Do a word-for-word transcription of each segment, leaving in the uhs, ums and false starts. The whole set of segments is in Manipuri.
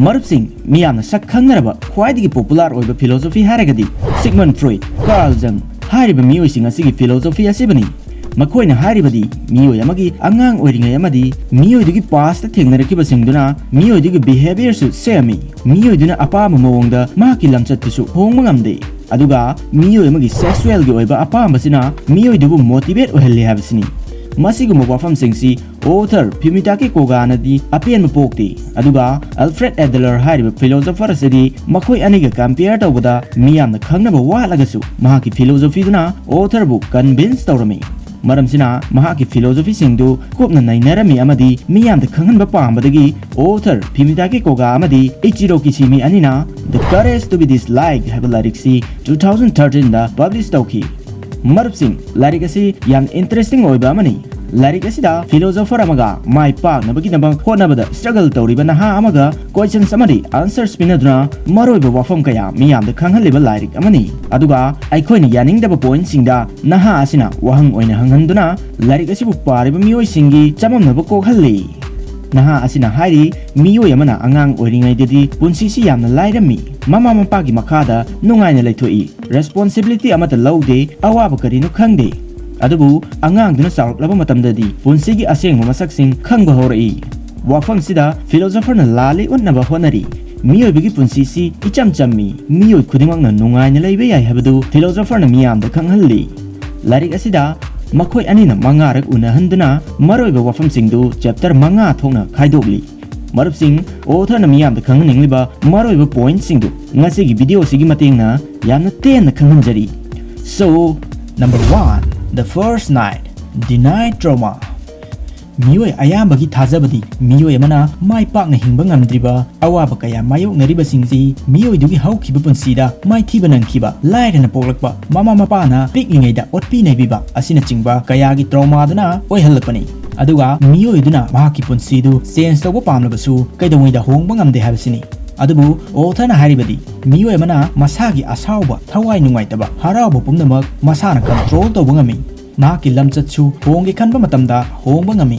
ꯃꯔꯨꯞꯁꯤꯡ, ꯃꯤꯌꯥꯝꯅ ꯁꯛ ꯈꯪꯅꯔꯕ ꯈ꯭ꯋꯥꯏꯗꯒꯤ ꯄꯣꯄꯨꯂꯔ ꯑꯣꯏꯕ ꯐꯤꯂꯣꯁꯣꯐꯤ ꯍꯥꯏꯔꯒꯗꯤ ꯁꯤꯒꯃꯟ ꯐ꯭ꯔꯣꯏꯗ, ꯀꯥꯔꯜ ꯖꯪ ꯍꯥꯏꯔꯤꯕ ꯃꯤꯑꯣꯏꯁꯤꯡ ꯑꯁꯤꯒꯤ ꯐꯤꯂꯣꯁꯣꯐꯤ ꯑꯁꯤꯕꯨꯅꯤ꯫ ꯃꯈꯣꯏꯅ ꯍꯥꯏꯔꯤꯕꯗꯤ ꯃꯤꯑꯣꯏ ꯑꯃꯒꯤ ꯑꯉꯥꯡ ꯑꯣꯏꯔꯤꯉꯩ ꯑꯃꯗꯤ ꯃꯤꯑꯣꯏꯗꯨꯒꯤ ꯄꯥꯁꯇ ꯊꯦꯡꯅꯔꯛꯈꯤꯕꯁꯤꯡꯗꯨꯅ ꯃꯤꯑꯣꯏꯗꯨꯒꯤ ꯕꯤꯍꯦꯕꯤꯌꯔꯁꯨ ꯁꯦꯝꯃꯤ꯫ ꯃꯤꯑꯣꯏꯗꯨꯅ ꯑꯄꯥꯝꯕ ꯃꯑꯣꯡꯗ ꯃꯍꯥꯛꯀꯤ ꯂꯝꯆꯠꯇꯨꯁꯨ ꯍꯣꯡꯕ ꯉꯝꯗꯦ꯫ ꯑꯗꯨꯒ ꯃꯤꯑꯣꯏ ꯑꯃꯒꯤ ꯁꯦꯛꯁꯨꯋꯦꯜꯒꯤ ꯑꯣꯏꯕ ꯑꯄꯥꯝꯕꯁꯤꯅ ꯃꯤꯑꯣꯏꯗꯨꯕꯨ ꯃꯣꯇꯤꯚꯦꯠ ꯑꯣꯏꯍꯜꯂꯤ ꯍꯥꯏꯕꯁꯤꯅꯤ꯫ ꯃꯁꯤꯒꯨꯝꯕ ꯋꯥꯐꯝꯁꯤꯡꯁꯤ ꯑꯣꯊꯔ ꯐꯤꯃꯤꯇꯥꯀꯤ ꯀꯣꯒꯥꯅꯗꯤ ꯑꯄꯦꯟꯕ ꯄꯣꯛꯇꯦ, ꯑꯗꯨꯒ ꯑꯜꯐ꯭ꯔꯦꯗ ꯑꯦꯗꯂꯔ ꯍꯥꯏꯔꯤꯕ ꯐꯤꯂꯣꯁꯣꯐꯔ ꯑꯁꯤꯗꯤ ꯃꯈꯣꯏ ꯑꯅꯤꯒ ꯀꯝꯄꯤꯌꯔ ꯇꯧꯕꯗ ꯃꯤꯌꯥꯝꯅ ꯈꯪꯅꯕ ꯋꯥꯠꯂꯒꯁꯨ ꯃꯍꯥꯛꯀꯤ ꯐꯤꯂꯣꯁꯣꯐꯤꯗꯨꯅ ꯑꯣꯊꯔꯕꯨ ꯀꯟꯚꯤꯟꯁ ꯇꯧꯔꯝꯃꯤ꯫ ꯃꯔꯝꯁꯤꯅ ꯃꯍꯥꯛꯀꯤ ꯐꯤꯂꯣꯁꯣꯐꯤꯁꯤꯡꯗꯨ ꯀꯨꯞꯅ ꯅꯩꯅꯔꯝꯃꯤ ꯑꯃꯗꯤ ꯃꯤꯌꯥꯝꯗ ꯈꯪꯍꯟꯕ ꯄꯥꯝꯕꯗꯒꯤ ꯑꯣꯊꯔ ꯐꯤꯃꯤꯇꯥꯀꯤ ꯀꯣꯒꯥ ꯑꯃꯗꯤ ꯏꯆꯤꯔꯣ ꯀꯤꯁꯤꯃꯤ ꯑꯅꯤꯅ The Courage to be Disliked ꯍꯥꯏꯕ ꯂꯥꯏꯔꯤꯛꯁꯤ two thousand thirteenꯗ ꯄꯕ꯭ꯂꯤꯁ ꯇꯧꯈꯤ꯫ ꯃꯔꯨꯞꯁꯤꯡ, ꯂꯥꯏꯔꯤꯛ ꯑꯁꯤ ꯌꯥꯝ ꯏꯟꯇꯔꯦꯁꯇꯤꯡ ꯑꯣꯏꯕ ꯑꯃꯅꯤ꯫ ꯂꯥꯏꯔꯤꯛ ꯑꯁꯤꯗ ꯐꯤꯂꯣꯁꯣꯐꯔ ꯑꯃꯒ ꯃꯥꯏ ꯄꯥꯛꯅꯕꯒꯤꯗꯃꯛ ꯍꯣꯠꯅꯕꯗ ꯁ꯭ꯇ꯭ꯔꯒꯜ ꯇꯧꯔꯤꯕ ꯅꯍꯥ ꯑꯃꯒ ꯀꯣꯏꯁꯟꯁ ꯑꯃꯗꯤ ꯑꯟꯁꯔꯁ ꯄꯤꯅꯗꯨꯅ ꯃꯔꯨꯑꯣꯏꯕ ꯋꯥꯐꯝ ꯀꯌꯥ ꯃꯤꯌꯥꯝꯗ ꯈꯪꯍꯜꯂꯤꯕ ꯂꯥꯏꯔꯤꯛ ꯑꯃꯅꯤ꯫ ꯑꯗꯨꯒ ꯑꯩꯈꯣꯏꯅ ꯌꯥꯅꯤꯡꯗꯕ ꯄꯣꯏꯟꯠꯁꯤꯡꯗ ꯅꯍꯥ ꯑꯁꯤꯅ ꯋꯥꯍꯪ ꯑꯣꯏꯅ ꯍꯪꯍꯟꯗꯨꯅ ꯂꯥꯏꯔꯤꯛ ꯑꯁꯤꯕꯨ ꯄꯥꯔꯤꯕ ꯃꯤꯑꯣꯏꯁꯤꯡꯒꯤ ꯆꯃꯝꯅꯕ ꯀꯣꯛꯍꯜꯂꯤ꯫ ꯅꯍꯥ ꯑꯁꯤꯅ ꯍꯥꯏꯔꯤ, ꯃꯤꯑꯣꯏ ꯑꯃꯅ ꯑꯉꯥꯡ ꯑꯣꯏꯔꯤꯉꯩꯗꯗꯤ ꯄꯨꯟꯁꯤꯁꯤ ꯌꯥꯝꯅ ꯂꯥꯏꯔꯝꯃꯤ, ꯃꯃꯥ ꯃꯄꯥꯒꯤ ꯃꯈꯥꯗ ꯅꯨꯡꯉꯥꯏꯅ ꯂꯩꯊꯣꯛꯏ, ꯔꯦꯁꯄꯣꯟꯁꯤꯕꯤꯂꯤꯇꯤ ꯑꯃꯠꯇ ꯂꯧꯗꯦ, ꯑꯋꯥꯕ ꯀꯔꯤꯅꯣ ꯈꯪꯗꯦ꯫ ꯑꯗꯨꯕꯨ ꯑꯉꯥꯡꯗꯨꯅ ꯆꯥꯎꯔꯛꯂꯕ ꯃꯇꯝꯗꯗꯤ ꯄꯨꯟꯁꯤꯒꯤ ꯑꯁꯦꯡꯕ ꯃꯁꯛꯁꯤꯡ ꯈꯪꯕ ꯍꯧꯔꯛꯏ꯫ ꯋꯥꯐꯝꯁꯤꯗ ꯐꯤꯂꯣꯁꯣꯐꯔꯅ ꯂꯥꯜꯂꯤ ꯎꯠꯅꯕ ꯍꯣꯠꯅꯔꯤ꯫ ꯃꯤꯑꯣꯏꯕꯒꯤ ꯄꯨꯟꯁꯤꯁꯤ ꯏꯆꯝ ꯆꯝꯃꯤ, ꯃꯤꯑꯣꯏ ꯈꯨꯗꯤꯡꯃꯛꯅ ꯅꯨꯡꯉꯥꯏꯅ ꯂꯩꯕ ꯌꯥꯏ ꯍꯥꯏꯕꯗꯨ ꯐꯤꯂꯣꯁꯣꯐꯔꯅ ꯃꯤꯌꯥꯝꯗ ꯈꯪꯍꯜꯂꯤ꯫ ꯂꯥꯏꯔꯤꯛ ꯑꯁꯤꯗ ꯃꯈꯣꯏ ꯑꯅꯤꯅ ꯃꯉꯥꯔꯛ ꯎꯅꯍꯟꯗꯨꯅ ꯃꯔꯨꯑꯣꯏꯕ ꯋꯥꯐꯝꯁꯤꯡꯗꯨ ꯆꯦꯞꯇꯔ ꯃꯉꯥ ꯊꯣꯛꯅ ꯈꯥꯏꯗꯣꯛꯂꯤ꯫ ꯃꯔꯨꯞꯁꯤꯡ, ꯑꯣꯊꯔꯅ ꯃꯤꯌꯥꯝꯗ ꯈꯪꯍꯟꯅꯤꯡꯂꯤꯕ ꯃꯔꯨꯑꯣꯏꯕ ꯄꯣꯏꯟꯠꯁꯤꯡꯗꯨ ꯉꯁꯤꯒꯤ ꯚꯤꯗꯤꯑꯣ ꯑꯁꯤꯒꯤ ꯃꯇꯦꯡꯅ ꯌꯥꯝꯅ ꯇꯦꯟꯅ ꯈꯪꯍꯟꯖꯔꯤ꯫ So, number one, the first night, deny trauma. ꯃꯤꯑꯣꯏ ꯑꯌꯥꯝꯕꯒꯤ ꯊꯥꯖꯕꯗꯤ ꯃꯤꯑꯣꯏ ꯑꯃꯅ ꯃꯥꯏ ꯄꯥꯛꯅ ꯍꯤꯡꯕ ꯉꯝꯗ꯭ꯔꯤꯕ, ꯑꯋꯥꯕ ꯀꯌꯥ ꯃꯥꯌꯣꯛꯅꯔꯤꯕꯁꯤꯡꯁꯤ ꯃꯤꯑꯣꯏꯗꯨꯒꯤ ꯍꯧꯈꯤꯕ ꯄꯨꯟꯁꯤꯗ ꯃꯥꯏꯊꯤꯕ ꯅꯪꯈꯤꯕ, ꯂꯥꯏꯔꯅ ꯄꯣꯛꯂꯛꯄ, ꯃꯃꯥ ꯃꯄꯥꯅ ꯄꯤꯛꯂꯤꯉꯩꯗ ꯑꯣꯠꯄꯤ ꯅꯩꯕꯤꯕ ꯑꯁꯤꯅꯆꯤꯡꯕ ꯀꯌꯥꯒꯤ ꯇ꯭ꯔꯣꯃꯥꯗꯨꯅ ꯑꯣꯏꯍꯜꯂꯛꯄꯅꯤ꯫ ꯑꯗꯨꯒ ꯃꯤꯑꯣꯏꯗꯨꯅ ꯃꯍꯥꯛꯀꯤ ꯄꯨꯟꯁꯤꯗꯨ ꯆꯦꯟꯖ ꯇꯧꯕ ꯄꯥꯝꯂꯕꯁꯨ ꯀꯩꯗꯧꯉꯩꯗ ꯍꯣꯡꯕ ꯉꯝꯗꯦ ꯍꯥꯏꯕꯁꯤꯅꯤ꯫ ꯑꯗꯨꯕꯨ ꯑꯣꯊꯔꯅ ꯍꯥꯏꯔꯤꯕꯗꯤ ꯃꯤꯑꯣꯏ ꯑꯃꯅ ꯃꯁꯥꯒꯤ ꯑꯁꯥꯎꯕ, ꯊꯋꯥꯏ ꯅꯨꯡꯉꯥꯏꯇꯕ, ꯍꯔꯥꯎꯕ ꯄꯨꯝꯅꯃꯛ ꯃꯁꯥꯅ ꯀꯟꯇ꯭ꯔꯣꯜ ꯇꯧꯕ ꯉꯝꯃꯤ꯫ ꯃꯍꯥꯛꯀꯤ ꯂꯝꯆꯠꯁꯨ ꯍꯣꯡꯒꯦ ꯈꯟꯕ ꯃꯇꯝꯗ ꯍꯣꯡꯕ ꯉꯝꯃꯤ꯫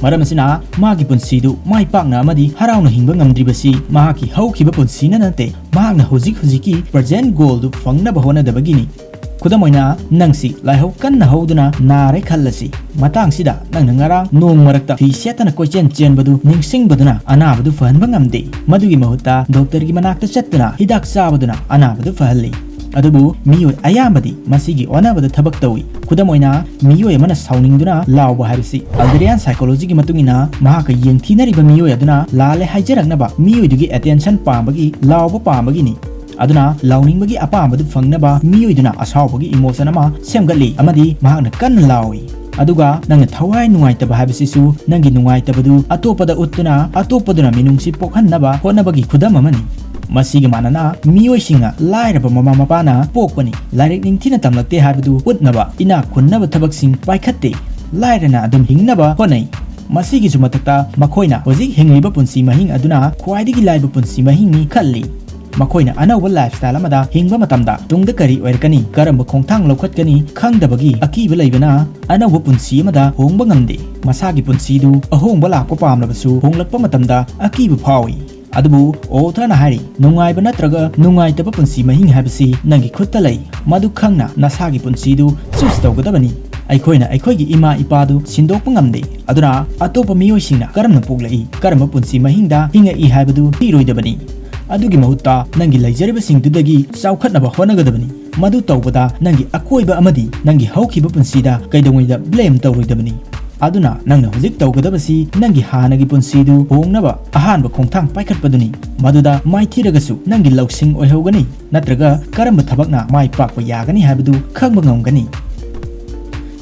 ꯃꯔꯝ ꯑꯁꯤꯅ ꯃꯥꯒꯤ ꯄꯨꯟꯁꯤꯗꯨ ꯃꯥꯏ ꯄꯥꯛꯅ ꯑꯃꯗꯤ ꯍꯔꯥꯎꯅ ꯍꯤꯡꯕ ꯉꯝꯗ꯭ꯔꯤꯕꯁꯤ ꯃꯍꯥꯛꯀꯤ ꯍꯧꯈꯤꯕ ꯄꯨꯟꯁꯤꯅ ꯅꯠꯇꯦ, ꯃꯍꯥꯛꯅ ꯍꯧꯖꯤꯛ ꯍꯧꯖꯤꯛꯀꯤ present goalꯗꯨ ꯐꯪꯅꯕ ꯍꯣꯠꯅꯗꯕꯒꯤꯅꯤ꯫ ꯈꯨꯗꯝ ꯑꯣꯏꯅ, ꯅꯪꯁꯤ ꯂꯥꯏꯍꯧ ꯀꯟꯅ ꯍꯧꯗꯨꯅ ꯅꯥꯔꯦ ꯈꯜꯂꯁꯤ꯫ ꯃꯇꯥꯡꯁꯤꯗ ꯅꯪꯅ ꯉꯔꯥꯡ ꯅꯣꯡ ꯃꯔꯛꯇ ꯐꯤ ꯁꯦꯠꯇꯅ ꯀꯣꯏꯆꯦꯟ ꯆꯦꯟꯕꯗꯨ ꯅꯤꯡꯁꯤꯡꯕꯗꯨꯅ ꯑꯅꯥꯕꯗꯨ ꯐꯍꯟꯕ ꯉꯝꯗꯦ꯫ ꯃꯗꯨꯒꯤ ꯃꯍꯨꯠꯇ ꯗꯣꯛꯇꯔꯒꯤ ꯃꯅꯥꯛꯇ ꯆꯠꯇꯨꯅ ꯍꯤꯗꯥꯛ ꯆꯥꯕꯗꯨꯅ ꯑꯅꯥꯕꯗꯨ ꯐꯍꯜꯂꯤ꯫ ꯑꯗꯨꯕꯨ ꯃꯤꯑꯣꯏ ꯑꯌꯥꯝꯕꯗꯤ ꯃꯁꯤꯒꯤ ꯑꯣꯟꯅꯕꯗ ꯊꯕꯛ ꯇꯧꯏ꯫ ꯈꯨꯗꯝ ꯑꯣꯏꯅ, ꯃꯤꯑꯣꯏ ꯑꯃꯅ ꯁꯥꯎꯅꯤꯡꯗꯨꯅ ꯂꯥꯎꯕ ꯍꯥꯏꯕꯁꯤ Adlerian psychologyꯒꯤ ꯃꯇꯨꯡ ꯏꯟꯅ ꯃꯍꯥꯛꯀ ꯌꯦꯡꯊꯤꯅꯔꯤꯕ ꯃꯤꯑꯣꯏ ꯑꯗꯨꯅ ꯂꯥꯜꯂꯦ ꯍꯥꯏꯖꯔꯛꯅꯕ ꯃꯤꯑꯣꯏꯗꯨꯒꯤ attention ꯄꯥꯝꯕꯒꯤ ꯂꯥꯎꯕ ꯄꯥꯝꯕꯒꯤꯅꯤ꯫ ꯑꯗꯨꯅ ꯂꯥꯎꯅꯤꯡꯕꯒꯤ ꯑꯄꯥꯝꯕꯗꯨ ꯐꯪꯅꯕ ꯃꯤꯑꯣꯏꯗꯨꯅ ꯑꯁꯥꯎꯕꯒꯤ emotion ꯑꯃ ꯁꯦꯝꯒꯠꯂꯤ ꯑꯃꯗꯤ ꯃꯍꯥꯛꯅ ꯀꯟꯅ ꯂꯥꯎꯏ꯫ ꯑꯗꯨꯒ ꯅꯪꯅ ꯊꯋꯥꯏ ꯅꯨꯡꯉꯥꯏꯇꯕ ꯍꯥꯏꯕꯁꯤꯁꯨ ꯅꯪꯒꯤ ꯅꯨꯡꯉꯥꯏꯇꯕꯗꯨ ꯑꯇꯣꯞꯄꯗ ꯎꯠꯇꯨꯅ ꯑꯇꯣꯞꯄꯗꯨꯅ ꯃꯤꯅꯨꯡꯁꯤ ꯄꯣꯛꯍꯟꯅꯕ ꯍꯣꯠꯅꯕꯒꯤ ꯈꯨꯗꯝ ꯑꯃꯅꯤ꯫ ꯃꯁꯤꯒ ꯃꯥꯟꯅꯅ ꯃꯤꯑꯣꯏꯁꯤꯡꯅ ꯂꯥꯏꯔꯕ ꯃꯃꯥ ꯃꯄꯥꯅ ꯄꯣꯛꯄꯅꯤ, ꯂꯥꯏꯔꯤꯛ ꯅꯤꯡꯊꯤꯅ ꯇꯝꯂꯛꯇꯦ ꯍꯥꯏꯕꯗꯨ ꯎꯠꯅꯕ ꯏꯅꯥꯛ ꯈꯨꯟꯅꯕ ꯊꯕꯛꯁꯤꯡ ꯄꯥꯏꯈꯠꯇꯦ, ꯂꯥꯏꯔꯅ ꯑꯗꯨꯝ ꯍꯤꯡꯅꯕ ꯍꯣꯠꯅꯩ꯫ ꯃꯁꯤꯒꯤꯁꯨ ꯃꯊꯛꯇ ꯃꯈꯣꯏꯅ ꯍꯧꯖꯤꯛ ꯍꯤꯡꯂꯤꯕ ꯄꯨꯟꯁꯤ ꯃꯍꯤꯡ ꯑꯗꯨꯅ ꯈ꯭ꯋꯥꯏꯗꯒꯤ ꯂꯥꯏꯕ ꯄꯨꯟꯁꯤ ꯃꯍꯤꯡꯅꯤ ꯈꯜꯂꯤ꯫ ꯃꯈꯣꯏꯅ ꯑꯅꯧꯕ lifestyle ꯑꯃꯗ ꯍꯤꯡꯕ ꯃꯇꯝꯗ ꯇꯨꯡꯗ ꯀꯔꯤ ꯑꯣꯏꯔꯛꯀꯅꯤ, ꯀꯔꯝꯕ ꯈꯣꯡꯊꯥꯡ ꯂꯧꯈꯠꯀꯅꯤ ꯈꯪꯗꯕꯒꯤ ꯑꯀꯤꯕ ꯂꯩꯕꯅ ꯑꯅꯧꯕ ꯄꯨꯟꯁꯤ ꯑꯃꯗ ꯍꯣꯡꯕ ꯉꯝꯗꯦ꯫ ꯃꯁꯥꯒꯤ ꯄꯨꯟꯁꯤꯗꯨ ꯑꯍꯣꯡꯕ ꯂꯥꯛꯄ ꯄꯥꯝꯂꯕꯁꯨ ꯍꯣꯡꯂꯛꯄ ꯃꯇꯝꯗ ꯑꯀꯤꯕ ꯐꯥꯎꯏ꯫ ꯑꯗꯨꯕꯨ authorꯅ ꯍꯥꯏꯔꯤ, ꯅꯨꯡꯉꯥꯏꯕ ꯅꯠꯇ꯭ꯔꯒ ꯅꯨꯡꯉꯥꯏꯇꯕ ꯄꯨꯟꯁꯤ ꯃꯍꯤꯡ ꯍꯥꯏꯕꯁꯤ ꯅꯪꯒꯤ ꯈꯨꯠꯇ ꯂꯩ꯫ ꯃꯗꯨ ꯈꯪꯅ ꯅꯁꯥꯒꯤ ꯄꯨꯟꯁꯤꯗꯨ choose ꯇꯧꯒꯗꯕꯅꯤ꯫ ꯑꯩꯈꯣꯏꯅ ꯑꯩꯈꯣꯏꯒꯤ ꯏꯃꯥ ꯏꯄꯥꯗꯨ ꯁꯤꯟꯗꯣꯛꯄ ꯉꯝꯗꯦ, ꯑꯗꯨꯅ ꯑꯇꯣꯞꯄ ꯃꯤꯑꯣꯏꯁꯤꯡꯅ ꯀꯔꯝꯅ ꯄꯣꯛꯂꯛꯏ, ꯀꯔꯝꯕ ꯄꯨꯟꯁꯤ ꯃꯍꯤꯡꯗ ꯍꯤꯡꯉꯛꯏ ꯍꯥꯏꯕꯗꯨ ꯊꯤꯔꯣꯏꯗꯕꯅꯤ꯫ ꯑꯗꯨꯒꯤ ꯃꯍꯨꯠꯇ ꯅꯪꯒꯤ ꯂꯩꯖꯔꯤꯕꯁꯤꯡꯗꯨꯗꯒꯤ ꯆꯥꯎꯈꯠꯅꯕ ꯍꯣꯠꯅꯒꯗꯕꯅꯤ꯫ ꯃꯗꯨ ꯇꯧꯕꯗ ꯅꯪꯒꯤ ꯑꯀꯣꯏꯕ ꯑꯃꯗꯤ ꯅꯪꯒꯤ ꯍꯧꯈꯤꯕ ꯄꯨꯟꯁꯤꯗ ꯀꯩꯗꯧꯉꯩꯗ blame ꯇꯧꯔꯣꯏꯗꯕꯅꯤ꯫ ꯑꯗꯨꯅ ꯅꯪꯅ ꯍꯧꯖꯤꯛ ꯇꯧꯒꯗꯕꯁꯤ ꯅꯪꯒꯤ ꯍꯥꯟꯅꯒꯤ ꯄꯨꯟꯁꯤꯗꯨ ꯍꯣꯡꯅꯕ ꯑꯍꯥꯟꯕ ꯈꯣꯡꯊꯥꯡ ꯄꯥꯏꯈꯠꯄꯗꯨꯅꯤ꯫ ꯃꯗꯨꯗ ꯃꯥꯏꯊꯤꯔꯒꯁꯨ ꯅꯪꯒꯤ ꯂꯧꯁꯤꯡ ꯑꯣꯏꯍꯧꯒꯅꯤ, ꯅꯠꯇ꯭ꯔꯒ ꯀꯔꯝꯕ ꯊꯕꯛꯅ ꯃꯥꯏ ꯄꯥꯛꯄ ꯌꯥꯒꯅꯤ ꯍꯥꯏꯕꯗꯨ ꯈꯪꯕ ꯉꯝꯒꯅꯤ꯫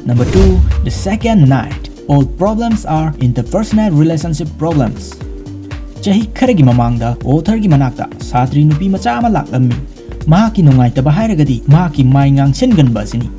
Number two, the second night. All problems are interpersonal relationship problems. ꯆꯍꯤ ꯈꯔꯒꯤ ꯃꯃꯥꯡꯗ authorꯒꯤ ꯃꯅꯥꯛꯇ ꯁꯥꯇ꯭ꯔꯤ ꯅꯨꯄꯤ ꯃꯆꯥ ꯑꯃ ꯂꯥꯛꯂꯝꯃꯤ꯫ ꯃꯍꯥꯛꯀꯤ ꯅꯨꯡꯉꯥꯏꯇꯕ ꯍꯥꯏꯔꯒꯗꯤ ꯃꯍꯥꯛꯀꯤ ꯃꯥꯏ ꯉꯥꯡꯁꯤꯟꯒꯟꯕ ꯑꯁꯤꯅꯤ꯫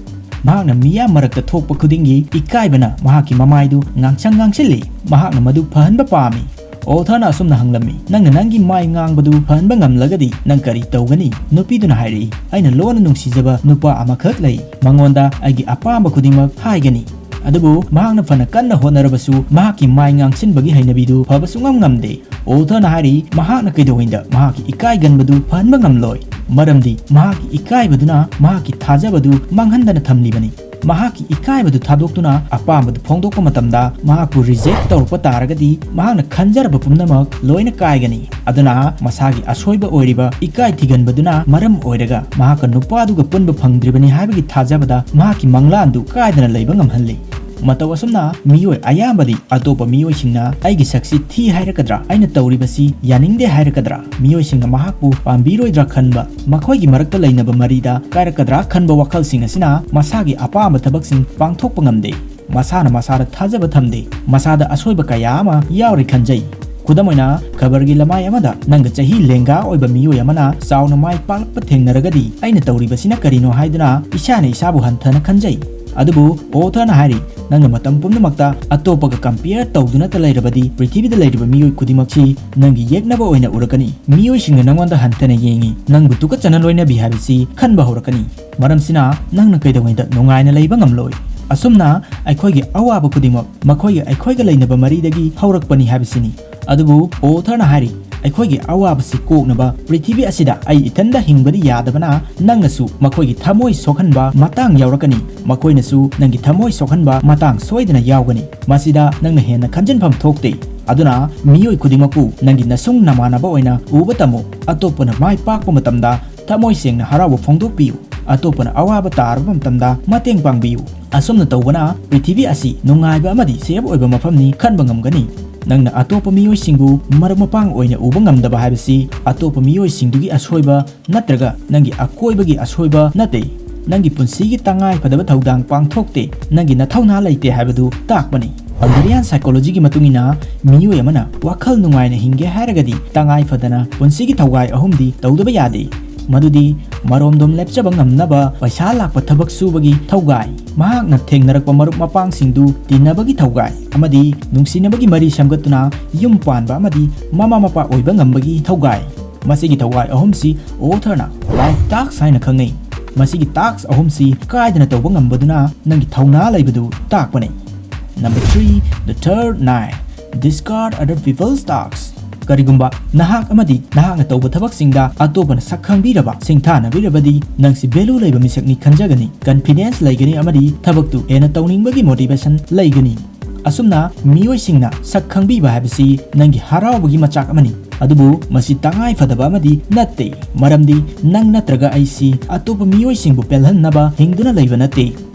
ꯃꯍꯥꯛꯅ ꯃꯤꯌꯥꯝ ꯃꯔꯛꯇ ꯊꯣꯛꯄ ꯈꯨꯗꯤꯡꯒꯤ ꯏꯀꯥꯏꯕꯅ ꯃꯍꯥꯛꯀꯤ ꯃꯃꯥꯏꯗꯨ ꯉꯥꯡꯁꯪ ꯉꯥꯡꯁꯤꯜꯂꯤ꯫ ꯃꯍꯥꯛꯅ ꯃꯗꯨ ꯐꯍꯟꯕ ꯄꯥꯝꯃꯤ꯫ Authorꯅ ꯑꯁꯨꯝꯅ ꯍꯪꯂꯝꯃꯤ, "ꯅꯪꯅ ꯅꯪꯒꯤ ꯃꯥꯏ ꯉꯥꯡꯕꯗꯨ ꯐꯍꯟꯕ ꯉꯝꯂꯒꯗꯤ ꯅꯪ ꯀꯔꯤ ꯇꯧꯒꯅꯤ?" ꯅꯨꯄꯤꯗꯨꯅ ꯍꯥꯏꯔꯛꯏ, "ꯑꯩꯅ ꯂꯣꯟꯅ ꯅꯨꯡꯁꯤꯖꯕ ꯅꯨꯄꯥ ꯑꯃꯈꯛ ꯂꯩ꯫ ꯃꯉꯣꯟꯗ ꯑꯩꯒꯤ ꯑꯄꯥꯝꯕ ꯈꯨꯗꯤꯡꯃꯛ ꯍꯥꯏꯒꯅꯤ꯫ ꯑꯗꯨꯕꯨ ꯃꯍꯥꯛꯅ ꯐꯅ ꯀꯟꯅ ꯍꯣꯠꯅꯔꯕꯁꯨ ꯃꯍꯥꯛꯀꯤ ꯃꯥꯏ ꯉꯥꯡꯁꯤꯟꯕꯒꯤ ꯍꯩꯅꯕꯤꯗꯨ ꯐꯕ ꯁꯨꯡꯉꯝ ꯉꯝꯗꯦ꯫ ꯑꯣꯊꯔꯅ ꯍꯥꯏꯔꯤ, ꯃꯍꯥꯛꯅ ꯀꯩꯗꯧꯉꯩꯗ ꯃꯍꯥꯛꯀꯤ ꯏꯀꯥꯏꯒꯟꯕꯗꯨ ꯐꯍꯟꯕ ꯉꯝꯂꯣꯏ, ꯃꯔꯝꯗꯤ ꯃꯍꯥꯛꯀꯤ ꯏꯀꯥꯏꯕꯗꯨꯅ ꯃꯍꯥꯛꯀꯤ ꯊꯥꯖꯕꯗꯨ ꯃꯥꯡꯍꯟꯗꯅ ꯊꯝꯂꯤꯕꯅꯤ꯫ ꯃꯍꯥꯛꯀꯤ ꯏꯀꯥꯏꯕꯗꯨ ꯊꯥꯗꯣꯛꯇꯨꯅ ꯑꯄꯥꯝꯕꯗꯨ ꯐꯣꯡꯗꯣꯛꯄ ꯃꯇꯝꯗ ꯃꯍꯥꯛꯄꯨ reject ꯇꯧꯔꯛꯄ ꯇꯥꯔꯒꯗꯤ ꯃꯍꯥꯛꯅ ꯈꯟꯖꯔꯕ ꯄꯨꯝꯅꯃꯛ ꯂꯣꯏꯅ ꯀꯥꯏꯒꯅꯤ꯫ ꯑꯗꯨꯅ ꯃꯁꯥꯒꯤ ꯑꯁꯣꯏꯕ ꯑꯣꯏꯔꯤꯕ ꯏꯀꯥꯏ ꯊꯤꯒꯟꯕꯗꯨꯅ ꯃꯔꯝ ꯑꯣꯏꯔꯒ ꯃꯍꯥꯛꯀ ꯅꯨꯄꯥꯗꯨꯒ ꯄꯨꯟꯕ ꯐꯪꯗ꯭ꯔꯤꯕꯅꯤ ꯍꯥꯏꯕꯒꯤ ꯊꯥꯖꯕꯗ ꯃꯍꯥꯛꯀꯤ ꯃꯪꯂꯥꯟꯗꯨ ꯀꯥꯏꯗꯅ ꯂꯩꯕ ꯉꯝꯍꯜꯂꯤ꯫ ꯃꯇꯧ ꯑꯁꯨꯝꯅ ꯃꯤꯑꯣꯏ ꯑꯌꯥꯝꯕꯗꯤ ꯑꯇꯣꯞꯄ ꯃꯤꯑꯣꯏꯁꯤꯡꯅ ꯑꯩꯒꯤ ꯁꯛꯁꯤ ꯊꯤ ꯍꯥꯏꯔꯛꯀꯗ꯭ꯔꯥ, ꯑꯩꯅ ꯇꯧꯔꯤꯕꯁꯤ ꯌꯥꯅꯤꯡꯗꯦ ꯍꯥꯏꯔꯛꯀꯗ꯭ꯔꯥ, ꯃꯤꯑꯣꯏꯁꯤꯡꯅ ꯃꯍꯥꯛꯄꯨ ꯄꯥꯝꯕꯤꯔꯣꯏꯗ꯭ꯔꯥ ꯈꯟꯕ, ꯃꯈꯣꯏꯒꯤ ꯃꯔꯛꯇ ꯂꯩꯅꯕ ꯃꯔꯤꯗ ꯀꯥꯏꯔꯛꯀꯗ꯭ꯔꯥ ꯈꯟꯕ ꯋꯥꯈꯜꯁꯤꯡ ꯑꯁꯤꯅ ꯃꯁꯥꯒꯤ ꯑꯄꯥꯝꯕ ꯊꯕꯛꯁꯤꯡ ꯄꯥꯡꯊꯣꯛꯄ ꯉꯝꯗꯦ꯫ ꯃꯁꯥꯅ ꯃꯁꯥꯗ ꯊꯥꯖꯕ ꯊꯝꯗꯦ꯫ ꯃꯁꯥꯗ ꯑꯁꯣꯏꯕ ꯀꯌꯥ ꯑꯃ ꯌꯥꯎꯔꯤ ꯈꯟꯖꯩ꯫ ꯈꯨꯗꯝ ꯑꯣꯏꯅ, ꯈꯕꯔꯒꯤ ꯂꯃꯥꯏ ꯑꯃꯗ ꯅꯪꯒ ꯆꯍꯤ ꯂꯦꯡꯒꯥ ꯑꯣꯏꯕ ꯃꯤꯑꯣꯏ ꯑꯃꯅ ꯆꯥꯎꯅ ꯃꯥꯏ ꯄꯥꯛꯂꯛꯄ ꯊꯦꯡꯅꯔꯒꯗꯤ ꯑꯩꯅ ꯇꯧꯔꯤꯕꯁꯤꯅ ꯀꯔꯤꯅꯣ ꯍꯥꯏꯗꯨꯅ ꯏꯁꯥꯅ ꯏꯁꯥꯕꯨ ꯍꯟꯊꯅ ꯈꯟꯖꯩ꯫ ꯑꯗꯨꯕꯨ ꯑꯣꯊꯔꯅ ꯍꯥꯏꯔꯤ, ꯅꯪꯅ ꯃꯇꯝ ꯄꯨꯝꯅꯃꯛꯇ ꯑꯇꯣꯞꯄꯒ compare ꯇꯧꯗꯨꯅꯇ ꯂꯩꯔꯕꯗꯤ ꯄ꯭ꯔꯤꯊꯤꯕꯤꯗ ꯂꯩꯔꯤꯕ ꯃꯤꯑꯣꯏ ꯈꯨꯗꯤꯡꯃꯛꯁꯤ ꯅꯪꯒꯤ ꯌꯦꯛꯅꯕ ꯑꯣꯏꯅ ꯎꯔꯛꯀꯅꯤ꯫ ꯃꯤꯑꯣꯏꯁꯤꯡꯅ ꯅꯪꯉꯣꯟꯗ ꯍꯟꯊꯅ ꯌꯦꯡꯉꯤ꯫ ꯅꯪꯕꯨ ꯇꯨꯀꯠꯆꯅ ꯂꯣꯏꯅꯕꯤ ꯍꯥꯏꯕꯁꯤ ꯈꯟꯕ ꯍꯧꯔꯛꯀꯅꯤ꯫ ꯃꯔꯝꯁꯤꯅ ꯅꯪꯅ ꯀꯩꯗꯧꯉꯩꯗ ꯅꯨꯡꯉꯥꯏꯅ ꯂꯩꯕ ꯉꯝꯂꯣꯏ꯫ ꯑꯁꯨꯝꯅ ꯑꯩꯈꯣꯏꯒꯤ ꯑꯋꯥꯕ ꯈꯨꯗꯤꯡꯃꯛ ꯃꯈꯣꯏꯒ ꯑꯩꯈꯣꯏꯒ ꯂꯩꯅꯕ ꯃꯔꯤꯗꯒꯤ ꯍꯧꯔꯛꯄꯅꯤ ꯍꯥꯏꯕꯁꯤꯅꯤ꯫ ꯑꯗꯨꯕꯨ ꯑꯣꯊꯔꯅ ꯍꯥꯏꯔꯤ, ꯑꯩꯈꯣꯏꯒꯤ ꯑꯋꯥꯕꯁꯤ ꯀꯣꯛꯅꯕ ꯄ꯭ꯔꯤꯊꯤꯕꯤ ꯑꯁꯤꯗ ꯑꯩ ꯏꯊꯟꯗ ꯍꯤꯡꯕꯗꯤ ꯌꯥꯗꯕꯅ ꯅꯪꯅꯁꯨ ꯃꯈꯣꯏꯒꯤ ꯊꯃꯣꯏ ꯁꯣꯛꯍꯟꯕ ꯃꯇꯥꯡ ꯌꯥꯎꯔꯛꯀꯅꯤ꯫ ꯃꯈꯣꯏꯅꯁꯨ ꯅꯪꯒꯤ ꯊꯃꯣꯏ ꯁꯣꯛꯍꯟꯕ ꯃꯇꯥꯡ ꯁꯣꯏꯗꯅ ꯌꯥꯎꯒꯅꯤ꯫ ꯃꯁꯤꯗ ꯅꯪꯅ ꯍꯦꯟꯅ ꯈꯟꯖꯤꯟꯐꯝ ꯊꯣꯛꯇꯦ꯫ ꯑꯗꯨꯅ ꯃꯤꯑꯣꯏ ꯈꯨꯗꯤꯡꯃꯛꯄꯨ ꯅꯪꯒꯤ ꯅꯁꯨꯡ ꯅꯃꯥꯟꯅꯕ ꯑꯣꯏꯅ ꯎꯕ ꯇꯝꯃꯨ꯫ ꯑꯇꯣꯞꯄꯅ ꯃꯥꯏ ꯄꯥꯛꯄ ꯃꯇꯝꯗ ꯊꯃꯣꯏ ꯁꯦꯡꯅ ꯍꯔꯥꯎꯕ ꯐꯣꯡꯗꯣꯛꯄꯤꯌꯨ꯫ ꯑꯇꯣꯞꯄꯅ ꯑꯋꯥꯕ ꯇꯥꯔꯕ ꯃꯇꯝꯗ ꯃꯇꯦꯡ ꯄꯥꯡꯕꯤꯌꯨ꯫ ꯑꯁꯨꯝꯅ ꯇꯧꯕꯅ ꯄ꯭ꯔꯤꯊꯤꯕꯤ ꯑꯁꯤ ꯅꯨꯡꯉꯥꯏꯕ ꯑꯃꯗꯤ safe ꯑꯣꯏꯕ ꯃꯐꯝꯅꯤ ꯈꯟꯕ ꯉꯝꯒꯅꯤ꯫ ꯅꯪꯅ ꯑꯇꯣꯞꯄ ꯃꯤꯑꯣꯏꯁꯤꯡꯕꯨ ꯃꯔꯨꯞ ꯃꯄꯥꯡ ꯑꯣꯏꯅ ꯎꯕ ꯉꯝꯗꯕ ꯍꯥꯏꯕꯁꯤ ꯑꯇꯣꯞꯄ ꯃꯤꯑꯣꯏꯁꯤꯡꯗꯨꯒꯤ ꯑꯁꯣꯏꯕ ꯅꯠꯇ꯭ꯔꯒ ꯅꯪꯒꯤ ꯑꯀꯣꯏꯕꯒꯤ ꯑꯁꯣꯏꯕ ꯅꯠꯇꯦ꯫ ꯅꯪꯒꯤ ꯄꯨꯟꯁꯤꯒꯤ ꯇꯉꯥꯏ ꯐꯗꯕ ꯊꯧꯗꯥꯡ ꯄꯥꯡꯊꯣꯛꯇꯦ꯫ ꯅꯪꯒꯤ ꯅꯊꯧꯅꯥ ꯂꯩꯇꯦ ꯍꯥꯏꯕꯗꯨ ꯇꯥꯛꯄꯅꯤ꯫ Hungarian psychologyꯒꯤ ꯃꯇꯨꯡ ꯏꯟꯅ ꯃꯤꯑꯣꯏ ꯑꯃꯅ ꯋꯥꯈꯜ ꯅꯨꯡꯉꯥꯏꯅ ꯍꯤꯡꯒꯦ ꯍꯥꯏꯔꯒꯗꯤ ꯇꯉꯥꯏ ꯐꯗꯅ ꯄꯨꯟꯁꯤꯒꯤ ꯊꯧꯒꯥꯏ ꯑꯍꯨꯝꯗꯤ ꯇꯧꯗꯕ ꯌꯥꯗꯦ꯫ ꯃꯗꯨꯗꯤ ꯃꯔꯣꯝꯗꯣꯝ ꯂꯦꯞꯆꯕ ꯉꯝꯅꯕ ꯄꯩꯁꯥ ꯂꯥꯛꯄ ꯊꯕꯛ ꯁꯨꯕꯒꯤ ꯊꯧꯒꯥꯏ, ꯃꯍꯥꯛꯅ ꯊꯦꯡꯅꯔꯛꯄ ꯃꯔꯨꯞ ꯃꯄꯥꯡꯁꯤꯡꯗꯨ ꯇꯤꯟꯅꯕꯒꯤ ꯊꯧꯒꯥꯏ, ꯑꯃꯗꯤ ꯅꯨꯡꯁꯤꯅꯕꯒꯤ ꯃꯔꯤ ꯁꯦꯝꯒꯠꯇꯨꯅ ꯌꯨꯝ ꯄꯥꯟꯕ ꯑꯃꯗꯤ ꯃꯃꯥ ꯃꯄꯥ ꯑꯣꯏꯕ ꯉꯝꯕꯒꯤ ꯊꯧꯒꯥꯏ꯫ ꯃꯁꯤꯒꯤ ꯊꯧꯒꯥꯏ ꯑꯍꯨꯝꯁꯤ ꯑꯣꯊꯔꯅ life task ꯍꯥꯏꯅ ꯈꯪꯅꯩ꯫ ꯃꯁꯤꯒꯤ ꯇꯥꯛꯁ ꯑꯍꯨꯝꯁꯤ ꯀꯥꯏꯗꯅ ꯇꯧꯕ ꯉꯝꯕꯗꯨꯅ ꯅꯪꯒꯤ ꯊꯧꯅꯥ ꯂꯩꯕꯗꯨ ꯇꯥꯛꯄꯅꯤ꯫ Number three, the third night, discard other people's tasks. ꯀꯔꯤꯒꯨꯝꯕ ꯅꯍꯥꯛ ꯑꯃꯗꯤ ꯅꯍꯥꯛꯅ ꯇꯧꯕ ꯊꯕꯛꯁꯤꯡꯗ ꯑꯇꯣꯞꯄꯅ ꯁꯛ ꯈꯪꯕꯤꯔꯕ, ꯁꯤꯡꯊꯥꯅꯕꯤꯔꯕꯗꯤ, ꯅꯪꯁꯤ ꯚꯦꯂꯨ ꯂꯩꯕ ꯃꯤꯁꯛꯅꯤ ꯈꯟꯖꯒꯅꯤ, ꯀꯟꯐꯤꯗꯦꯟꯁ ꯂꯩꯒꯅꯤ ꯑꯃꯗꯤ ꯊꯕꯛꯇꯨ ꯍꯦꯟꯅ ꯇꯧꯅꯤꯡꯕꯒꯤ ꯃꯣꯇꯤꯚꯦꯁꯟ ꯂꯩꯒꯅꯤ꯫ ꯑꯁꯨꯝꯅ ꯃꯤꯑꯣꯏꯁꯤꯡꯅ ꯁꯛ ꯈꯪꯕꯤꯕ ꯍꯥꯏꯕꯁꯤ ꯅꯪꯒꯤ ꯍꯔꯥꯎꯕꯒꯤ ꯃꯆꯥꯛ ꯑꯃꯅꯤ꯫ ꯑꯗꯨꯕꯨ ꯃꯁꯤ ꯇꯉꯥꯏ ꯐꯗꯕ ꯑꯃꯗꯤ ꯅꯠꯇꯦ, ꯃꯔꯝꯗꯤ ꯅꯪ ꯅꯠꯇ꯭ꯔꯒ ꯑꯩꯁꯤ ꯑꯇꯣꯞꯄ ꯃꯤꯑꯣꯏꯁꯤꯡꯕꯨ ꯄꯦꯜꯍꯟꯅꯕ ꯍꯤꯡꯗꯨꯅ ꯂꯩꯕ ꯅꯠꯇꯦ꯫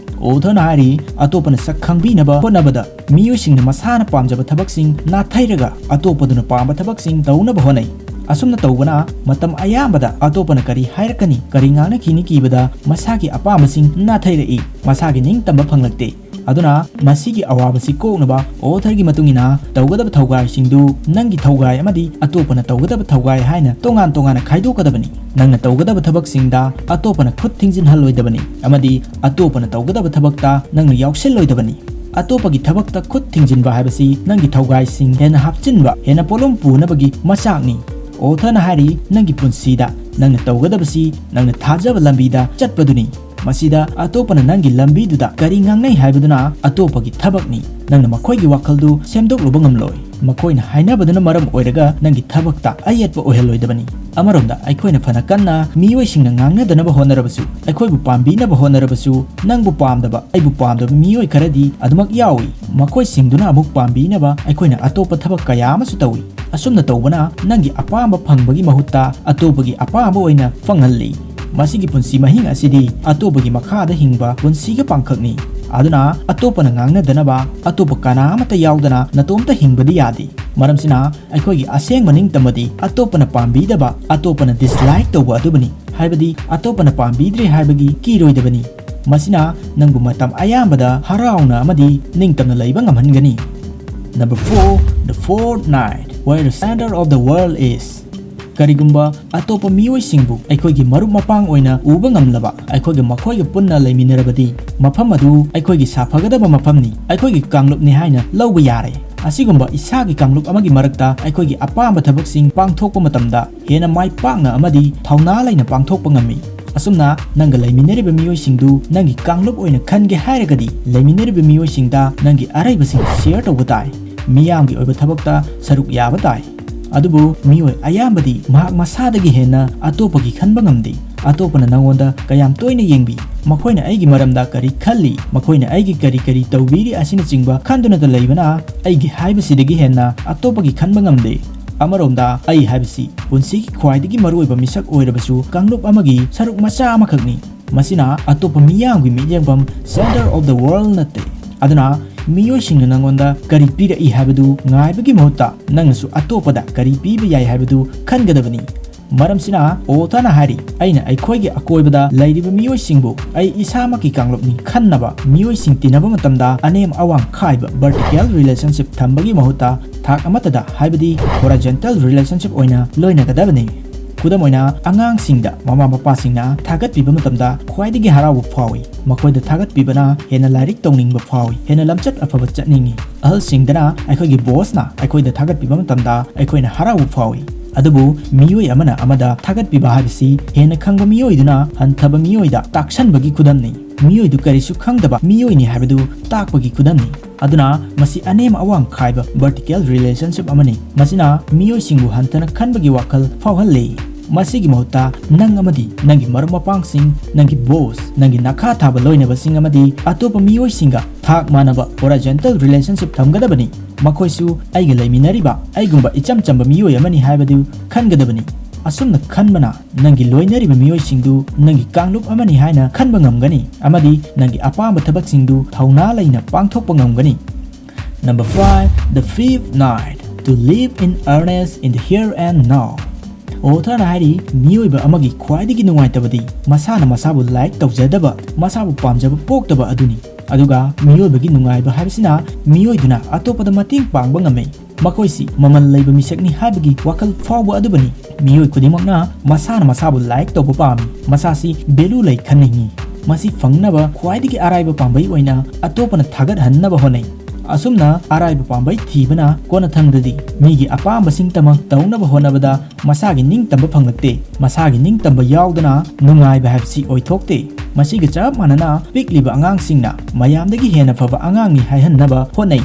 ꯑꯣꯊꯔꯅ ꯍꯥꯏꯔꯤ, ꯑꯇꯣꯞꯄꯅ ꯁꯛ ꯈꯪꯕꯤꯅꯕ ꯍꯣꯠꯅꯕꯗ ꯃꯤꯑꯣꯏꯁꯤꯡꯅ ꯃꯁꯥꯅ ꯄꯥꯝꯖꯕ ꯊꯕꯛꯁꯤꯡ ꯅꯥꯊꯩꯔꯒ ꯑꯇꯣꯞꯄꯗꯨꯅ ꯄꯥꯝꯕ ꯊꯕꯛꯁꯤꯡ ꯇꯧꯅꯕ ꯍꯣꯠꯅꯩ꯫ ꯑꯁꯨꯝꯅ ꯇꯧꯕꯅ ꯃꯇꯝ ꯑꯌꯥꯝꯕꯗ ꯑꯇꯣꯞꯄꯅ ꯀꯔꯤ ꯍꯥꯏꯔꯛꯀꯅꯤ, ꯀꯔꯤ ꯉꯥꯡꯅꯈꯤꯅꯤ ꯀꯤꯕꯗ ꯃꯁꯥꯒꯤ ꯑꯄꯥꯝꯕꯁꯤꯡ ꯅꯥꯊꯩꯔꯛꯏ, ꯃꯁꯥꯒꯤ ꯅꯤꯡꯇꯝꯕ ꯐꯪꯂꯛꯇꯦ꯫ ꯑꯗꯨꯅ ꯃꯁꯤꯒꯤ ꯑꯋꯥꯕꯁꯤ ꯀꯣꯛꯅꯕ ꯑꯣꯊꯔꯒꯤ ꯃꯇꯨꯡ ꯏꯟꯅ ꯇꯧꯒꯗꯕ ꯊꯧꯒꯥꯏꯁꯤꯡꯗꯨ ꯅꯪꯒꯤ ꯊꯧꯒꯥꯏ ꯑꯃꯗꯤ ꯑꯇꯣꯞꯄꯅ ꯇꯧꯒꯗꯕ ꯊꯧꯒꯥꯏ ꯍꯥꯏꯅ ꯇꯣꯉꯥꯟ ꯇꯣꯉꯥꯟꯅ ꯈꯥꯏꯗꯣꯛꯀꯗꯕꯅꯤ꯫ ꯅꯪꯅ ꯇꯧꯒꯗꯕ ꯊꯕꯛꯁꯤꯡꯗ ꯑꯇꯣꯞꯄꯅ ꯈꯨꯠ ꯊꯤꯡꯖꯤꯟꯍꯜꯂꯣꯏꯗꯕꯅꯤ ꯑꯃꯗꯤ ꯑꯇꯣꯞꯄꯅ ꯇꯧꯒꯗꯕ ꯊꯕꯛꯇ ꯅꯪꯅ ꯌꯥꯎꯁꯤꯜꯂꯣꯏꯗꯕꯅꯤ꯫ ꯑꯇꯣꯞꯄꯒꯤ ꯊꯕꯛꯇ ꯈꯨꯠ ꯊꯤꯡꯖꯤꯟꯕ ꯍꯥꯏꯕꯁꯤ ꯅꯪꯒꯤ ꯊꯧꯒꯥꯏꯁꯤꯡ ꯍꯦꯟꯅ ꯍꯥꯞꯆꯤꯟꯕ, ꯍꯦꯟꯅ ꯄꯣꯠꯂꯨꯝ ꯄꯨꯅꯕꯒꯤ ꯃꯆꯥꯛꯅꯤ꯫ ꯑꯣꯊꯔꯅ ꯍꯥꯏꯔꯤ, ꯅꯪꯒꯤ ꯄꯨꯟꯁꯤꯗ ꯅꯪꯅ ꯇꯧꯒꯗꯕꯁꯤ ꯅꯪꯅ ꯊꯥꯖꯕ ꯂꯝꯕꯤꯗ ꯆꯠꯄꯗꯨꯅꯤ꯫ ꯃꯁꯤꯗ ꯑꯇꯣꯞꯄꯅ ꯅꯪꯒꯤ ꯂꯝꯕꯤꯗꯨꯗ ꯀꯔꯤ ꯉꯥꯡꯅꯩ ꯍꯥꯏꯕꯗꯨꯅ ꯑꯇꯣꯞꯄꯒꯤ ꯊꯕꯛꯅꯤ꯫ ꯅꯪꯅ ꯃꯈꯣꯏꯒꯤ ꯋꯥꯈꯜꯗꯨ ꯁꯦꯝꯗꯣꯛꯂꯨꯕ ꯉꯝꯂꯣꯏ꯫ ꯃꯈꯣꯏꯅ ꯍꯥꯏꯅꯕꯗꯨꯅ ꯃꯔꯝ ꯑꯣꯏꯔꯒ ꯅꯪꯒꯤ ꯊꯕꯛꯇ ꯑꯌꯦꯠꯄ ꯑꯣꯏꯍꯜꯂꯣꯏꯗꯕꯅꯤ꯫ ꯑꯃꯔꯣꯝꯗ ꯑꯩꯈꯣꯏꯅ ꯐꯅ ꯀꯟꯅ ꯃꯤꯑꯣꯏꯁꯤꯡꯅ ꯉꯥꯡꯅꯗꯅꯕ ꯍꯣꯠꯅꯔꯕꯁꯨ, ꯑꯩꯈꯣꯏꯕꯨ ꯄꯥꯝꯕꯤꯅꯕ ꯍꯣꯠꯅꯔꯕꯁꯨ, ꯅꯪꯕꯨ ꯄꯥꯝꯗꯕ, ꯑꯩꯕꯨ ꯄꯥꯝꯗꯕ ꯃꯤꯑꯣꯏ ꯈꯔꯗꯤ ꯑꯗꯨꯃꯛ ꯌꯥꯎꯏ꯫ ꯃꯈꯣꯏꯁꯤꯡꯗꯨꯅ ꯑꯃꯨꯛ ꯄꯥꯝꯕꯤꯅꯕ ꯑꯩꯈꯣꯏꯅ ꯑꯇꯣꯞꯄ ꯊꯕꯛ ꯀꯌꯥ ꯑꯃꯁꯨ ꯇꯧꯏ꯫ ꯑꯁꯨꯝꯅ ꯇꯧꯕꯅ ꯅꯪꯒꯤ ꯑꯄꯥꯝꯕ ꯐꯪꯕꯒꯤ ꯃꯍꯨꯠꯇ ꯑꯇꯣꯞꯄꯒꯤ ꯑꯄꯥꯝꯕ ꯑꯣꯏꯅ ꯐꯪꯍꯜꯂꯤ꯫ ꯃꯁꯤꯒꯤ ꯄꯨꯟꯁꯤ ꯃꯍꯤꯡ ꯑꯁꯤꯗꯤ ꯑꯇꯣꯞꯄꯒꯤ ꯃꯈꯥꯗ ꯍꯤꯡꯕ ꯄꯨꯟꯁꯤꯒ ꯄꯥꯡꯈꯛꯅꯤ꯫ ꯑꯗꯨꯅ ꯑꯇꯣꯞꯄꯅ ꯉꯥꯡꯅꯗꯅꯕ, ꯑꯇꯣꯞꯄ ꯀꯅꯥ ꯑꯃꯠꯇ ꯌꯥꯎꯗꯅ ꯅꯇꯣꯝꯇ ꯍꯤꯡꯕꯗꯤ ꯌꯥꯗꯦ꯫ ꯃꯔꯝꯁꯤꯅ ꯑꯩꯈꯣꯏꯒꯤ ꯑꯁꯦꯡꯕ ꯅꯤꯡꯇꯝꯕꯗꯤ ꯑꯇꯣꯞꯄꯅ ꯄꯥꯝꯕꯤꯗꯕ, ꯑꯇꯣꯞꯄꯅ ꯗꯤꯁꯂꯥꯏꯛ ꯇꯧꯕ ꯑꯗꯨꯕꯨꯅꯤ꯫ ꯍꯥꯏꯕꯗꯤ ꯑꯇꯣꯞꯄꯅ ꯄꯥꯝꯕꯤꯗ꯭ꯔꯦ ꯍꯥꯏꯕꯒꯤ ꯀꯤꯔꯣꯏꯗꯕꯅꯤ꯫ ꯃꯁꯤꯅ ꯅꯪꯕꯨ ꯃꯇꯝ ꯑꯌꯥꯝꯕꯗ ꯍꯔꯥꯎꯅ ꯑꯃꯗꯤ ꯅꯤꯡꯇꯝꯅ ꯂꯩꯕ ꯉꯝꯍꯟꯒꯅꯤ꯫ Number four, the fourth night, where the center of the world is. ꯀꯔꯤꯒꯨꯝꯕ ꯑꯇꯣꯞꯄ ꯃꯤꯑꯣꯏꯁꯤꯡꯕꯨ ꯑꯩꯈꯣꯏꯒꯤ ꯃꯔꯨꯞ ꯃꯄꯥꯡ ꯑꯣꯏꯅ ꯎꯕ ꯉꯝꯂꯕ, ꯑꯩꯈꯣꯏꯒ ꯃꯈꯣꯏꯒ ꯄꯨꯟꯅ ꯂꯩꯃꯤꯟꯅꯔꯕꯗꯤ, ꯃꯐꯝ ꯑꯗꯨ ꯑꯩꯈꯣꯏꯒꯤ ꯁꯥꯐꯒꯗꯕ ꯃꯐꯝꯅꯤ, ꯑꯩꯈꯣꯏꯒꯤ ꯀꯥꯡꯂꯨꯞꯅꯤ ꯍꯥꯏꯅ ꯂꯧꯕ ꯌꯥꯔꯦ꯫ ꯑꯁꯤꯒꯨꯝꯕ ꯏꯁꯥꯒꯤ ꯀꯥꯡꯂꯨꯞ ꯑꯃꯒꯤ ꯃꯔꯛꯇ ꯑꯩꯈꯣꯏꯒꯤ ꯑꯄꯥꯝꯕ ꯊꯕꯛꯁꯤꯡ ꯄꯥꯡꯊꯣꯛꯄ ꯃꯇꯝꯗ ꯍꯦꯟꯅ ꯃꯥꯏ ꯄꯥꯛꯅ ꯑꯃꯗꯤ ꯊꯧꯅꯥ ꯂꯩꯅ ꯄꯥꯡꯊꯣꯛꯄ ꯉꯝꯃꯤ꯫ ꯑꯁꯨꯝꯅ ꯅꯪꯒ ꯂꯩꯃꯤꯟꯅꯔꯤꯕ ꯃꯤꯑꯣꯏꯁꯤꯡꯗꯨ ꯅꯪꯒꯤ ꯀꯥꯡꯂꯨꯞ ꯑꯣꯏꯅ ꯈꯟꯒꯦ ꯍꯥꯏꯔꯒꯗꯤ, ꯂꯩꯃꯤꯟꯅꯔꯤꯕ ꯃꯤꯑꯣꯏꯁꯤꯡꯗ ꯅꯪꯒꯤ ꯑꯔꯩꯕꯁꯤꯡ share ꯇꯧꯕ ꯇꯥꯏ꯫ ꯃꯤꯌꯥꯝꯒꯤ ꯑꯣꯏꯕ ꯊꯕꯛꯇ ꯁꯔꯨꯛ ꯌꯥꯕ ꯇꯥꯏ꯫ ꯑꯗꯨꯕꯨ ꯃꯤꯑꯣꯏ ꯑꯌꯥꯝꯕꯗꯤ ꯃꯍꯥꯛ ꯃꯁꯥꯗꯒꯤ ꯍꯦꯟꯅ ꯑꯇꯣꯞꯄꯒꯤ ꯈꯟꯕ ꯉꯝꯗꯦ꯫ ꯑꯇꯣꯞꯄꯅ ꯅꯉꯣꯟꯗ ꯀꯌꯥꯝ ꯇꯣꯏꯅ ꯌꯦꯡꯕꯤ? ꯃꯈꯣꯏꯅ ꯑꯩꯒꯤ ꯃꯔꯝꯗ ꯀꯔꯤ ꯈꯜꯂꯤ? ꯃꯈꯣꯏꯅ ꯑꯩꯒꯤ ꯀꯔꯤ ꯀꯔꯤ ꯇꯧꯕꯤꯔꯤ ꯑꯁꯤꯅꯆꯤꯡꯕ ꯈꯟꯗꯨꯅꯇ ꯂꯩꯕꯅ ꯑꯩꯒꯤ ꯍꯥꯏꯕꯁꯤꯗꯒꯤ ꯍꯦꯟꯅ ꯑꯇꯣꯞꯄꯒꯤ ꯈꯟꯕ ꯉꯝꯗꯦ꯫ ꯑꯃꯔꯣꯝꯗ ꯑꯩ ꯍꯥꯏꯕꯁꯤ ꯄꯨꯟꯁꯤꯒꯤ ꯈ꯭ꯋꯥꯏꯗꯒꯤ ꯃꯔꯨꯑꯣꯏꯕ ꯃꯤꯁꯛ ꯑꯣꯏꯔꯕꯁꯨ ꯀꯥꯡꯂꯨꯞ ꯑꯃꯒꯤ ꯁꯔꯨꯛ ꯃꯆꯥ ꯑꯃꯈꯛꯅꯤ꯫ ꯃꯁꯤꯅ ꯑꯇꯣꯞꯄ ꯃꯤꯌꯥꯝꯒꯤ ꯃꯤꯠꯌꯦꯡꯐꯝ, center of the world, ꯅꯠꯇꯦ꯫ ꯑꯗꯨꯅ ꯃꯤꯑꯣꯏꯁꯤꯡꯅ ꯅꯉꯣꯟꯗ ꯀꯔꯤ ꯄꯤꯔꯛꯏ ꯍꯥꯏꯕꯗꯨ ꯉꯥꯏꯕꯒꯤ ꯃꯍꯨꯠꯇ ꯅꯪꯅꯁꯨ ꯑꯇꯣꯞꯄꯗ ꯀꯔꯤ ꯄꯤꯕ ꯌꯥꯏ ꯍꯥꯏꯕꯗꯨ ꯈꯟꯒꯗꯕꯅꯤ꯫ ꯃꯔꯝꯁꯤꯅ authorꯅ ꯍꯥꯏꯔꯤ, "ꯑꯩꯅ ꯑꯩꯈꯣꯏꯒꯤ ꯑꯀꯣꯏꯕꯗ ꯂꯩꯔꯤꯕ ꯃꯤꯑꯣꯏꯁꯤꯡꯕꯨ ꯑꯩ ꯏꯁꯥꯃꯛꯀꯤ ꯀꯥꯡꯂꯨꯞꯅꯤ ꯈꯟꯅꯕ ꯃꯤꯑꯣꯏꯁꯤꯡ ꯇꯤꯟꯅꯕ ꯃꯇꯝꯗ ꯑꯅꯦꯝ ꯑꯋꯥꯡ ꯈꯥꯏꯕ, vertical relationship, ꯊꯝꯕꯒꯤ ꯃꯍꯨꯠꯇ ꯊꯥꯛ ꯑꯃꯠꯇꯗ, ꯍꯥꯏꯕꯗꯤ horizontal relationship, ꯑꯣꯏꯅ ꯂꯣꯏꯅꯒꯗꯕꯅꯤ"꯫ ꯈꯨꯗꯝ ꯑꯣꯏꯅ, ꯑꯉꯥꯡꯁꯤꯡꯗ ꯃꯃꯥ ꯃꯄꯥꯁꯤꯡꯅ ꯊꯥꯒꯠꯄꯤꯕ ꯃꯇꯝꯗ ꯈ꯭ꯋꯥꯏꯗꯒꯤ ꯍꯔꯥꯎꯕ ꯐꯥꯎꯏ꯫ ꯃꯈꯣꯏꯗ ꯊꯥꯒꯠꯄꯤꯕꯅ ꯍꯦꯟꯅ ꯂꯥꯏꯔꯤꯛ ꯇꯧꯅꯤꯡꯕ ꯐꯥꯎꯏ, ꯍꯦꯟꯅ ꯂꯝꯆꯠ ꯑꯐꯕ ꯆꯠꯅꯤꯡꯏ꯫ ꯑꯍꯜꯁꯤꯡꯗꯅ ꯑꯩꯈꯣꯏꯒꯤ bossꯅ ꯑꯩꯈꯣꯏꯗ ꯊꯥꯒꯠꯄꯤꯕ ꯃꯇꯝꯗ ꯑꯩꯈꯣꯏꯅ ꯍꯔꯥꯎꯕ ꯐꯥꯎꯏ꯫ ꯑꯗꯨꯕꯨ ꯃꯤꯑꯣꯏ ꯑꯃꯅ ꯑꯃꯗ ꯊꯥꯒꯠꯄꯤꯕ ꯍꯥꯏꯕꯁꯤ ꯍꯦꯟꯅ ꯈꯪꯕ ꯃꯤꯑꯣꯏꯗꯨꯅ ꯍꯟꯊꯕ ꯃꯤꯑꯣꯏꯗ ꯇꯥꯛꯁꯟꯕꯒꯤ ꯈꯨꯗꯝꯅꯤ꯫ ꯃꯤꯑꯣꯏꯗꯨ ꯀꯔꯤꯁꯨ ꯈꯪꯗꯕ ꯃꯤꯑꯣꯏꯅꯤ ꯍꯥꯏꯕꯗꯨ ꯇꯥꯛꯄꯒꯤ ꯈꯨꯗꯝꯅꯤ꯫ ꯑꯗꯨꯅ ꯃꯁꯤ ꯑꯅꯦꯝ ꯑꯋꯥꯡ ꯈꯥꯏꯕ, vertical relationship, ꯑꯃꯅꯤ꯫ ꯃꯁꯤꯅ ꯃꯤꯑꯣꯏꯁꯤꯡꯕꯨ ꯍꯟꯊꯅ ꯈꯟꯕꯒꯤ ꯋꯥꯈꯜ ꯐꯥꯎꯍꯜꯂꯤ꯫ ꯃꯁꯤꯒꯤ ꯃꯍꯨꯠꯇ ꯅꯪ ꯑꯃꯗꯤ ꯅꯪꯒꯤ ꯃꯔꯨꯞ ꯃꯄꯥꯡꯁꯤꯡ, ꯅꯪꯒꯤ boss, ꯅꯪꯒꯤ ꯅꯈꯥ ꯊꯥꯕ ꯂꯣꯏꯅꯕꯁꯤꯡ ꯑꯃꯗꯤ ꯑꯇꯣꯞꯄ ꯃꯤꯑꯣꯏꯁꯤꯡꯒ ꯊꯥꯛ ꯃꯥꯟꯅꯕ, horizontal relationship, ꯊꯝꯒꯗꯕꯅꯤ꯫ ꯃꯈꯣꯏꯁꯨ ꯑꯩꯒ ꯂꯩꯃꯤꯟꯅꯔꯤꯕ ꯑꯩꯒꯨꯝꯕ ꯏꯆꯝ ꯆꯝꯕ ꯃꯤꯑꯣꯏ ꯑꯃꯅꯤ ꯍꯥꯏꯕꯗꯨ ꯈꯟꯒꯗꯕꯅꯤ꯫ ꯑꯁꯨꯝꯅ ꯈꯟꯕꯅ ꯅꯪꯒꯤ ꯂꯣꯏꯅꯔꯤꯕ ꯃꯤꯑꯣꯏꯁꯤꯡꯗꯨ ꯅꯪꯒꯤ ꯀꯥꯡꯂꯨꯞ ꯑꯃꯅꯤ ꯍꯥꯏꯅ ꯈꯟꯕ ꯉꯝꯒꯅꯤ ꯑꯃꯗꯤ ꯅꯪꯒꯤ ꯑꯄꯥꯝꯕ ꯊꯕꯛꯁꯤꯡꯗꯨ ꯊꯧꯅꯥ ꯂꯩꯅ ꯄꯥꯡꯊꯣꯛꯄ ꯉꯝꯒꯅꯤ꯫ Number five, the fifth need, to live in awareness in the here and now. Authorꯅ ꯍꯥꯏꯔꯤ, ꯃꯤꯑꯣꯏꯕ ꯑꯃꯒꯤ ꯈ꯭ꯋꯥꯏꯗꯒꯤ ꯅꯨꯡꯉꯥꯏꯇꯕꯗꯤ ꯃꯁꯥꯅ ꯃꯁꯥꯕꯨ like ꯇꯧꯖꯗꯕ, ꯃꯁꯥꯕꯨ ꯄꯥꯝꯖꯕ ꯄꯣꯛꯇꯕ ꯑꯗꯨꯅꯤ꯫ ꯑꯗꯨꯒ ꯃꯤꯑꯣꯏꯕꯒꯤ ꯅꯨꯡꯉꯥꯏꯕ ꯍꯥꯏꯕꯁꯤꯅ ꯃꯤꯑꯣꯏꯗꯨꯅ ꯑꯇꯣꯞꯄꯗ ꯃꯇꯦꯡ ꯄꯥꯡꯕ ꯉꯝꯃꯤ꯫ ꯃꯈꯣꯏꯁꯤ ꯃꯃꯜ ꯂꯩꯕ ꯃꯤꯁꯛꯅꯤ ꯍꯥꯏꯕꯒꯤ ꯋꯥꯈꯜ ꯐꯥꯎꯕ ꯑꯗꯨꯕꯨꯅꯤ꯫ ꯃꯤꯑꯣꯏ ꯈꯨꯗꯤꯡꯃꯛꯅ ꯃꯁꯥꯅ ꯃꯁꯥꯕꯨ like ꯇꯧꯕ ꯄꯥꯝꯃꯤ, ꯃꯁꯥꯁꯤ value ꯂꯩ ꯈꯟꯅꯤꯡꯏ꯫ ꯃꯁꯤ ꯐꯪꯅꯕ ꯈ꯭ꯋꯥꯏꯗꯒꯤ ꯑꯔꯥꯏꯕ ꯄꯥꯝꯕꯩ ꯑꯣꯏꯅ ꯑꯇꯣꯞꯄꯅ ꯊꯥꯒꯠꯍꯟꯅꯕ ꯍꯣꯠꯅꯩ꯫ ꯑꯁꯨꯝꯅ ꯑꯔꯥꯏꯕ ꯄꯥꯝꯕꯩ ꯊꯤꯕꯅ ꯀꯣꯟꯅꯊꯪꯗꯗꯤ ꯃꯤꯒꯤ ꯑꯄꯥꯝꯕꯁꯤꯡꯇꯃꯛ ꯇꯧꯅꯕ ꯍꯣꯠꯅꯕꯗ ꯃꯁꯥꯒꯤ ꯅꯤꯡꯇꯝꯕ ꯐꯪꯂꯛꯇꯦ꯫ ꯃꯁꯥꯒꯤ ꯅꯤꯡꯇꯝꯕ ꯌꯥꯎꯗꯅ ꯅꯨꯡꯉꯥꯏꯕ ꯍꯥꯏꯕꯁꯤ ꯑꯣꯏꯊꯣꯛꯇꯦ꯫ ꯃꯁꯤꯒ ꯆꯞ ꯃꯥꯟꯅꯅ ꯄꯤꯛꯂꯤꯕ ꯑꯉꯥꯡꯁꯤꯡꯅ ꯃꯌꯥꯝꯗꯒꯤ ꯍꯦꯟꯅ ꯐꯕ ꯑꯉꯥꯡꯅꯤ ꯍꯥꯏꯍꯟꯅꯕ ꯍꯣꯠꯅꯩ꯫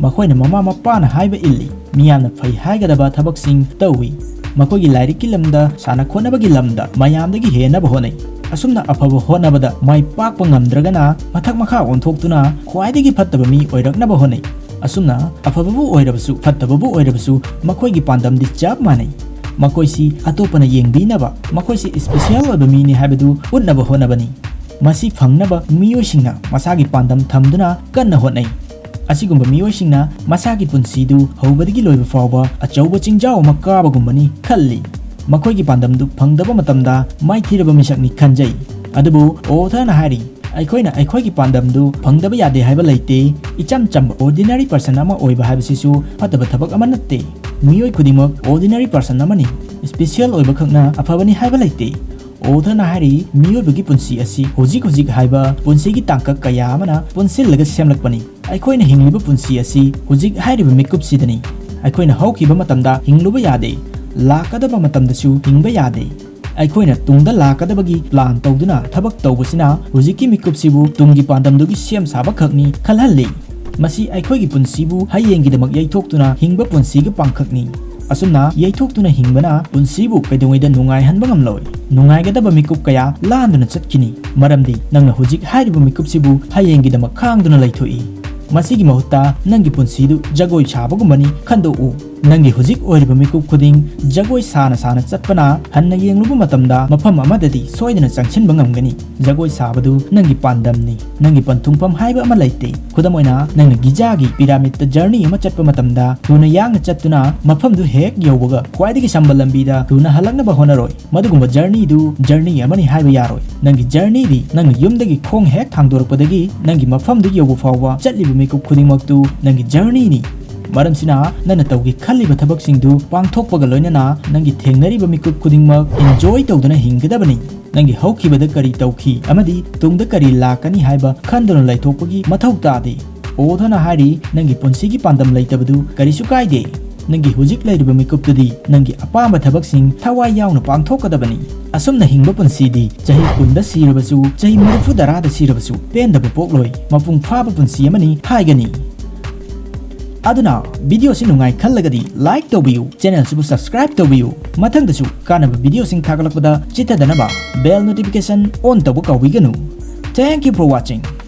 ꯃꯈꯣꯏꯅ ꯃꯃꯥ ꯃꯄꯥꯅ ꯍꯥꯏꯕ ꯏꯜꯂꯤ꯫ ꯃꯤꯌꯥꯝꯅ ꯐꯩ ꯍꯥꯏꯒꯗꯕ ꯊꯕꯛꯁꯤꯡ ꯇꯧꯏ꯫ ꯃꯈꯣꯏꯒꯤ ꯂꯥꯏꯔꯤꯛꯀꯤ ꯂꯝꯗ, ꯁꯥꯟꯅ ꯈꯣꯠꯅꯕꯒꯤ ꯂꯝꯗ ꯃꯌꯥꯝꯗꯒꯤ ꯍꯦꯟꯅꯕ ꯍꯣꯠꯅꯩ꯫ ꯑꯁꯨꯝꯅ ꯑꯐꯕ ꯍꯣꯠꯅꯕꯗ ꯃꯥꯏ ꯄꯥꯛꯄ ꯉꯝꯗ꯭ꯔꯒꯅ ꯃꯊꯛ ꯃꯈꯥ ꯑꯣꯟꯊꯣꯛꯇꯨꯅ ꯈ꯭ꯋꯥꯏꯗꯒꯤ ꯐꯠꯇꯕ ꯃꯤ ꯑꯣꯏꯔꯛꯅꯕ ꯍꯣꯠꯅꯩ꯫ ꯑꯁꯨꯝꯅ ꯑꯐꯕꯕꯨ ꯑꯣꯏꯔꯕꯁꯨ ꯐꯠꯇꯕꯕꯨ ꯑꯣꯏꯔꯕꯁꯨ ꯃꯈꯣꯏꯒꯤ ꯄꯥꯟꯗꯝꯗꯤ ꯆꯞ ꯃꯥꯟꯅꯩ꯫ ꯃꯈꯣꯏꯁꯤ ꯑꯇꯣꯞꯄꯅ ꯌꯦꯡꯕꯤꯅꯕ, ꯃꯈꯣꯏꯁꯤ ꯏꯁꯄꯤꯁꯤꯌꯦꯜ ꯑꯣꯏꯕ ꯃꯤꯅꯤ ꯍꯥꯏꯕꯗꯨ ꯎꯠꯅꯕ ꯍꯣꯠꯅꯕꯅꯤ꯫ ꯃꯁꯤ ꯐꯪꯅꯕ ꯃꯤꯑꯣꯏꯁꯤꯡꯅ ꯃꯁꯥꯒꯤ ꯄꯥꯟꯗꯝ ꯊꯝꯗꯨꯅ ꯀꯟꯅ ꯍꯣꯠꯅꯩ꯫ ꯑꯁꯤꯒꯨꯝꯕ ꯃꯤꯑꯣꯏꯁꯤꯡꯅ ꯃꯁꯥꯒꯤ ꯄꯨꯟꯁꯤꯗꯨ ꯍꯧꯕꯗꯒꯤ ꯂꯣꯏꯕ ꯐꯥꯎꯕ ꯑꯆꯧꯕ ꯆꯤꯡꯖꯥꯎ ꯑꯃ ꯀꯥꯕꯒꯨꯝꯕꯅꯤ ꯈꯜꯂꯤ꯫ ꯃꯈꯣꯏꯒꯤ ꯄꯥꯟꯗꯝꯗꯨ ꯐꯪꯗꯕ ꯃꯇꯝꯗ ꯃꯥꯏꯊꯤꯔꯕ ꯃꯤꯁꯛꯅꯤ ꯈꯟꯖꯩ꯫ ꯑꯗꯨꯕꯨ ꯑꯣꯊꯔꯅ ꯍꯥꯏꯔꯤ, ꯑꯩꯈꯣꯏꯅ ꯑꯩꯈꯣꯏꯒꯤ ꯄꯥꯟꯗꯝꯗꯨ ꯐꯪꯗꯕ ꯌꯥꯗꯦ ꯍꯥꯏꯕ ꯂꯩꯇꯦ꯫ ꯏꯆꯝ ꯆꯝꯕ ꯑꯣꯔꯗꯤꯅꯔꯤ ꯄꯔꯁꯟ ꯑꯃ ꯑꯣꯏꯕ ꯍꯥꯏꯕꯁꯤꯁꯨ ꯐꯠꯇꯕ ꯊꯕꯛ ꯑꯃ ꯅꯠꯇꯦ꯫ ꯃꯤꯑꯣꯏ ꯈꯨꯗꯤꯡꯃꯛ ꯑꯣꯔꯗꯤꯅꯔꯤ ꯄꯔꯁꯟ ꯑꯃꯅꯤ꯫ ꯏꯁꯄꯤꯁꯤꯌꯦꯜ ꯑꯣꯏꯕ ꯈꯛꯅ ꯑꯐꯕꯅꯤ ꯍꯥꯏꯕ ꯂꯩꯇꯦ꯫ ꯑꯣꯊꯔꯅ ꯍꯥꯏꯔꯤ, ꯃꯤꯑꯣꯏꯕꯒꯤ ꯄꯨꯟꯁꯤ ꯑꯁꯤ ꯍꯧꯖꯤꯛ ꯍꯧꯖꯤꯛ ꯍꯥꯏꯕ ꯄꯨꯟꯁꯤꯒꯤ ꯇꯥꯡꯀꯛ ꯀꯌꯥ ꯑꯃꯅ ꯄꯨꯟꯁꯤꯜꯂꯒ ꯁꯦꯝꯂꯛꯄꯅꯤ꯫ ꯑꯩꯈꯣꯏꯅ ꯍꯤꯡꯂꯤꯕ ꯄꯨꯟꯁꯤ ꯑꯁꯤ ꯍꯧꯖꯤꯛ ꯍꯥꯏꯔꯤꯕ ꯃꯤꯀꯨꯞꯁꯤꯗꯅꯤ꯫ ꯑꯩꯈꯣꯏꯅ ꯍꯧꯈꯤꯕ ꯃꯇꯝꯗ ꯍꯤꯡꯂꯨꯕ ꯌꯥꯗꯦ꯫ ꯂꯥꯛꯀꯗꯕ ꯃꯇꯝꯗꯁꯨ ꯍꯤꯡꯕ ꯌꯥꯗꯦ꯫ ꯑꯩꯈꯣꯏꯅ ꯇꯨꯡꯗ ꯂꯥꯛꯀꯗꯕꯒꯤ ꯄ꯭ꯂꯥꯟ ꯇꯧꯗꯨꯅ ꯊꯕꯛ ꯇꯧꯕꯁꯤꯅ ꯍꯧꯖꯤꯛꯀꯤ ꯃꯤꯀꯨꯞꯁꯤꯕꯨ ꯇꯨꯡꯒꯤ ꯄꯥꯟꯗꯝꯗꯨꯒꯤ ꯁꯦꯝ ꯁꯥꯕ ꯈꯛꯅꯤ ꯈꯜꯍꯜꯂꯤ꯫ ꯃꯁꯤ ꯑꯩꯈꯣꯏꯒꯤ ꯄꯨꯟꯁꯤꯕꯨ ꯍꯌꯦꯡꯒꯤꯗꯃꯛ ꯌꯩꯊꯣꯛꯇꯨꯅ ꯍꯤꯡꯕ ꯄꯨꯟꯁꯤꯒꯤ ꯄꯥꯡꯈꯛꯅꯤ꯫ ꯑꯁꯨꯝꯅ ꯌꯩꯊꯣꯛꯇꯨꯅ ꯍꯤꯡꯕꯅ ꯄꯨꯟꯁꯤꯕꯨ ꯀꯩꯗꯧꯉꯩꯗ ꯅꯨꯡꯉꯥꯏꯍꯟꯕ ꯉꯝꯂꯣꯏ꯫ ꯅꯨꯡꯉꯥꯏꯒꯗꯕ ꯃꯤꯀꯨꯞ ꯀꯌꯥ ꯂꯥꯟꯗꯨꯅ ꯆꯠꯈꯤꯅꯤ꯫ ꯃꯔꯝꯗꯤ ꯅꯪꯅ ꯍꯧꯖꯤꯛ ꯍꯥꯏꯔꯤꯕ ꯃꯤꯀꯨꯞꯁꯤꯕꯨ ꯍꯌꯦꯡꯒꯤꯗꯃꯛ ꯈꯥꯡꯗꯨꯅ ꯂꯩꯊꯣꯛꯏ꯫ ꯃꯁꯤꯒꯤ ꯃꯍꯨꯠꯇ ꯅꯪꯒꯤ ꯄꯨꯟꯁꯤꯗꯨ ꯖꯒꯣꯏ ꯁꯥꯕꯒꯨꯝꯕꯅꯤ ꯈꯟꯗꯣꯛꯎ꯫ ꯅꯪꯒꯤ ꯍꯧꯖꯤꯛ ꯑꯣꯏꯔꯤꯕ ꯃꯤꯀꯨꯞ ꯈꯨꯗꯤꯡ ꯖꯒꯣꯏ ꯁꯥꯅ ꯁꯥꯅ ꯆꯠꯄꯅ ꯍꯟꯅ ꯌꯦꯡꯂꯨꯕ ꯃꯇꯝꯗ ꯃꯐꯝ ꯑꯃꯗꯗꯤ ꯁꯣꯏꯗꯅ ꯆꯪꯁꯤꯟꯕ ꯉꯝꯒꯅꯤ꯫ ꯖꯒꯣꯏ ꯁꯥꯕꯗꯨ ꯅꯪꯒꯤ ꯄꯥꯟꯗꯝꯅꯤ꯫ ꯅꯪꯒꯤ ꯄꯟꯊꯨꯡꯐꯝ ꯍꯥꯏꯕ ꯑꯃ ꯂꯩꯇꯦ꯫ ꯈꯨꯗꯝ ꯑꯣꯏꯅ, ꯅꯪꯅ ꯒꯤꯖꯥꯒꯤ ꯄꯤꯔꯥꯃꯤꯗꯇ ꯖꯔꯅꯤ ꯑꯃ ꯆꯠꯄ ꯃꯇꯝꯗ ꯊꯨꯅ ꯌꯥꯡꯅ ꯆꯠꯇꯨꯅ ꯃꯐꯝꯗꯨ ꯍꯦꯛ ꯌꯧꯕꯒ ꯈ꯭ꯋꯥꯏꯗꯒꯤ ꯁꯝꯕ ꯂꯝꯕꯤꯗ ꯊꯨꯅ ꯍꯜꯂꯛꯅꯕ ꯍꯣꯠꯅꯔꯣꯏ꯫ ꯃꯗꯨꯒꯨꯝꯕ ꯖꯔꯅꯤꯗꯨ ꯖꯔꯅꯤ ꯑꯃꯅꯤ ꯍꯥꯏꯕ ꯌꯥꯔꯣꯏ꯫ ꯅꯪꯒꯤ ꯖꯔꯅꯤꯗꯤ ꯅꯪꯅ ꯌꯨꯝꯗꯒꯤ ꯈꯣꯡ ꯍꯦꯛ ꯊꯥꯡꯗꯣꯔꯛꯄꯗꯒꯤ ꯅꯪꯒꯤ ꯃꯐꯝꯗꯨ ꯌꯧꯕ ꯐꯥꯎꯕ ꯆꯠꯂꯤꯕ ꯃꯤꯀꯨꯞ ꯈꯨꯗꯤꯡꯃꯛꯇꯨ ꯅꯪꯒꯤ ꯖꯔꯅꯤꯅꯤ꯫ ꯃꯔꯝꯁꯤꯅ ꯅꯪꯅ ꯇꯧꯒꯦ ꯈꯜꯂꯤꯕ ꯊꯕꯛꯁꯤꯡꯗꯨ ꯄꯥꯡꯊꯣꯛꯄꯒ ꯂꯣꯏꯅꯅ ꯅꯪꯒꯤ ꯊꯦꯡꯅꯔꯤꯕ ꯃꯤꯀꯨꯞ ꯈꯨꯗꯤꯡꯃꯛ ꯏꯟꯖꯣꯏ ꯇꯧꯗꯨꯅ ꯍꯤꯡꯒꯗꯕꯅꯤ꯫ ꯅꯪꯒꯤ ꯍꯧꯈꯤꯕꯗ ꯀꯔꯤ ꯇꯧꯈꯤ ꯑꯃꯗꯤ ꯇꯨꯡꯗ ꯀꯔꯤ ꯂꯥꯛꯀꯅꯤ ꯍꯥꯏꯕ ꯈꯟꯗꯨꯅ ꯂꯩꯊꯣꯛꯄꯒꯤ ꯃꯊꯧ ꯇꯥꯗꯦ꯫ ꯑꯣꯊꯔꯅ ꯍꯥꯏꯔꯤ, ꯅꯪꯒꯤ ꯄꯨꯟꯁꯤꯒꯤ ꯄꯥꯟꯗꯝ ꯂꯩꯇꯕꯗꯨ ꯀꯔꯤꯁꯨ ꯀꯥꯏꯗꯦ꯫ ꯅꯪꯒꯤ ꯍꯧꯖꯤꯛ ꯂꯩꯔꯤꯕ ꯃꯤꯀꯨꯞꯇꯨꯗꯤ ꯅꯪꯒꯤ ꯑꯄꯥꯝꯕ ꯊꯕꯛꯁꯤꯡ ꯊꯋꯥꯏ ꯌꯥꯎꯅ ꯄꯥꯡꯊꯣꯛꯀꯗꯕꯅꯤ꯫ ꯑꯁꯨꯝꯅ ꯍꯤꯡꯕ ꯄꯨꯟꯁꯤꯗꯤ ꯆꯍꯤ ꯀꯨꯟꯗ ꯁꯤꯔꯕꯁꯨ, ꯆꯍꯤ ꯃꯔꯤꯐꯨ ꯇꯔꯥꯗ ꯁꯤꯔꯕꯁꯨ ꯄꯦꯟꯗꯕ ꯄꯣꯛꯂꯣꯏ꯫ ꯃꯄꯨꯡ ꯐꯥꯕ ꯄꯨꯟꯁꯤ ꯑꯃꯅꯤ ꯍꯥꯏꯒꯅꯤ꯫ ꯑꯗꯨꯅ video ꯁꯤ ꯅꯨꯡꯉꯥꯏ ꯈꯜꯂꯒꯗꯤ like ꯇꯧꯕꯤꯌꯨ, channel ꯁꯤꯕꯨ subscribe ꯇꯧꯕꯤꯌꯨ꯫ ꯃꯊꯪꯗꯁꯨ ꯀꯥꯟꯅꯕ video ꯁꯤꯡ ꯊꯥꯒꯠꯂꯛꯄꯗ ꯆꯤꯠꯊꯗꯅꯕ bell notification on ꯇꯧꯕ ꯀꯥꯎꯕꯤꯒꯅꯨ꯫ Thank you for watching꯫